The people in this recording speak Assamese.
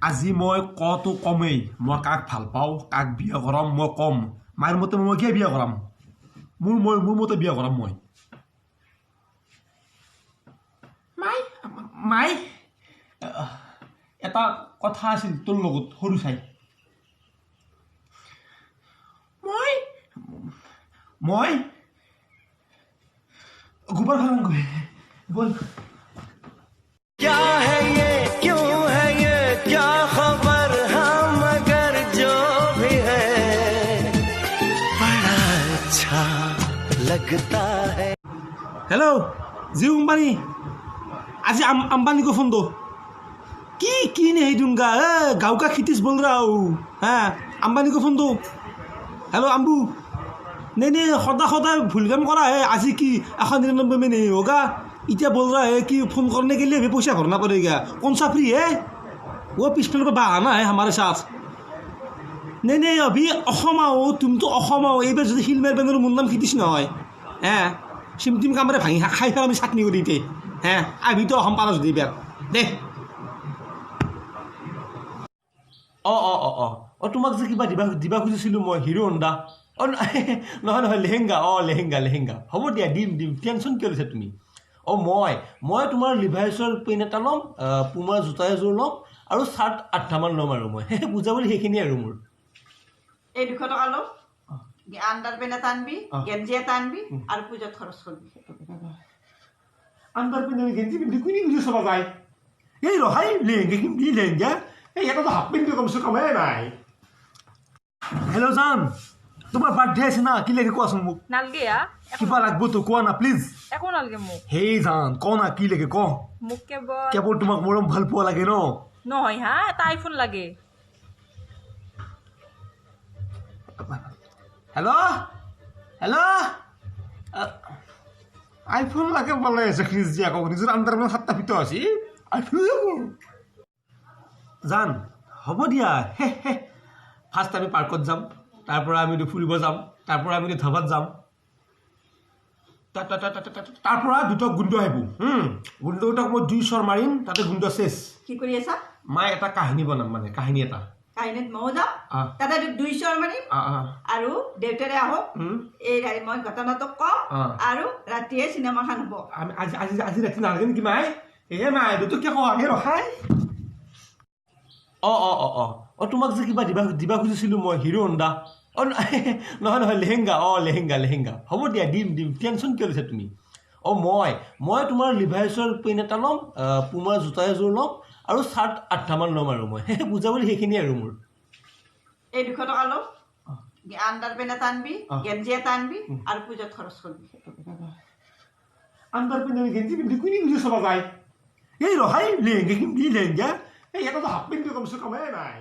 আজি মই কটো কমেই, মই কাক ভাল পাওঁ, কাক বিয়া কৰাম মই কম। মাৰ মতে মই কিয় বিয়া কৰাম, মোৰ মই মোৰ মতে বিয়া কৰাম মই। মাই মাই এটা কথা আছিল তোৰ লগত সৰু চাই। মই মই গোবৰ খালাংগৈ বল। क्या है ये, क्यों है ये, क्या खबर, हाँ मगर जो भी है बड़ा अच्छा लगता है। হেল্ল' জিউ কোম্পানী, আজি আম্বানী को फोन दो। की की नहीं दूंगा, ए गाँव का खितिश बोल रहा हूँ। हाँ अंबानी को फोन दो। हेलो अम्बू, नहीं नहीं सदा सदा भूल काम करा है, आज की 199 में नहीं होगा। इतना बोल रहा है कि फोन करने के लिए भी पैसा भरना पड़ेगा। कौन सा फ्री है वो, पिस्टल पर बहाना है हमारे साथ। नहीं नहीं अभी असम आओ, तुम तो असम आओ। এইবাৰ যদি শিল মাৰিব নোৱাৰোঁ মোৰ নাম ক্ষিতিশ নহয়। হে চিমটিম কামৰে ভাঙি খাই পেলাই আমি চাটনি কৰি দে। হে আহিবি তো অসম পাৰ যদি এইবাৰ দে। অঁ অঁ অঁ অঁ অঁ তোমাক যে কিবা দিবা দিবা খুজিছিলোঁ মই, হিৰো হোণ্ডা। অঁ নহয় নহয় লেহেংগা, অঁ লেহেংগা লেহেংগা হ'ব দিয়া, দিম দিম, টেনশ্যন কিয় লৈছা তুমি। অঁ মই মই তোমাৰ লিভাইছৰ পেণ্ট এটা ল'ম, পুমাৰ জোতা এযোৰ ল'ম আৰু চাৰ্ট 8টামান ল'ম আৰু মই। পূজা বুলি সেইখিনিয়ে আৰু মোৰ। এই 200 টকা লওঁ, আণ্ডাৰ পেণ্ট এটা আনবি, গেঞ্জি এটা আনবি আৰু পূজাত খৰচ কৰবি। আণ্ডাৰ পেণ্ট গেঞ্জি পিন্ধি কোনে কোনে চাব যায়? এই ৰহাই লেহেংগা কিনবি, লেহেংগা এই এটা হাফ পেণ্টটো কমচে কমেই নাই। হেল্ল' জান, তোমাৰ বাৰ্থডে আছে না, কি লাগে কোৱাচোন মোক। নালগে আ, কিবা লাগবতো কোৱা না প্লিজ। একো নালগে মোক। হেই জান ক না কি লাগে ক। মোক কেৱল কেৱল তোমাক মৰম ভাল পোৱা লাগে ন? নহয় হা, এটা আইফোন লাগে। হেল্ল' হেল্ল' আইফোন লাগে বোলে জীয়াকক, নিজৰ আণ্ডাৰ মানে 7টা ভিতৰ আছে আইফোন জান। হ'ব দিয়া, হে হে ফাৰ্ষ্ট আমি পাৰ্কত যাম, তাৰপৰা আমি ফুৰিব যাম, তাৰপৰা আমি ধাবাত যাম, তাৰপৰা দুটা গুণ্ড আহিব। গুণ্ড দুটাক মই 2 চৰ মাৰিম, তাতে গুণ্ড চেচ। কি কৰি আছা? মায়ে এটা কাহিনী বনাম, মানে কাহিনী এটা। কাহিনীত ময়ো যাম, তাতে 2 চৰ মাৰিম আৰু দেউতাৰে আহক, এই মই ঘটনাটো কম আৰু ৰাতিয়ে চিনেমাখন হ'ব। আমি আজি আজি আজি ৰাতি নালাগে নেকি মায়ে? এ মায়ে দুটোক কিয় কওঁ আহে ৰখাই। অঁ অঁ অঁ অঁ অঁ তোমাক যে কিবা দিবা দিবা খুজিছিলোঁ মই, হিৰো হোণ্ডা। অঁ নহয় নহয় লেহেংগা, অঁ লেহেংগা লেহেংগা হ'ব দিয়া, দিম দিম, টেনশ্যন কিয় লৈছা তুমি। অঁ মই মই তোমাৰ লিভাইছৰ পেণ্ট এটা ল'ম, পুমাৰ জোতা এযোৰ ল'ম আৰু চাৰ্ট 8টামান ল'ম আৰু মই। পূজা বুলি সেইখিনিয়ে আৰু মোৰ। এই 200 টকা লওঁ, আণ্ডাৰ পেণ্ট এটা আনবি, গেঞ্জি এটা আনবি আৰু পূজাত খৰচ কৰবি। আণ্ডাৰ পেণ্ট গেঞ্জি পিন্ধি কোনে কোনে চাব যায়? এই ৰহাই লেহেংগা কিনবি, লেহেংগা এই এটা হাফ পেণ্টটো কমচে কমেই নাই।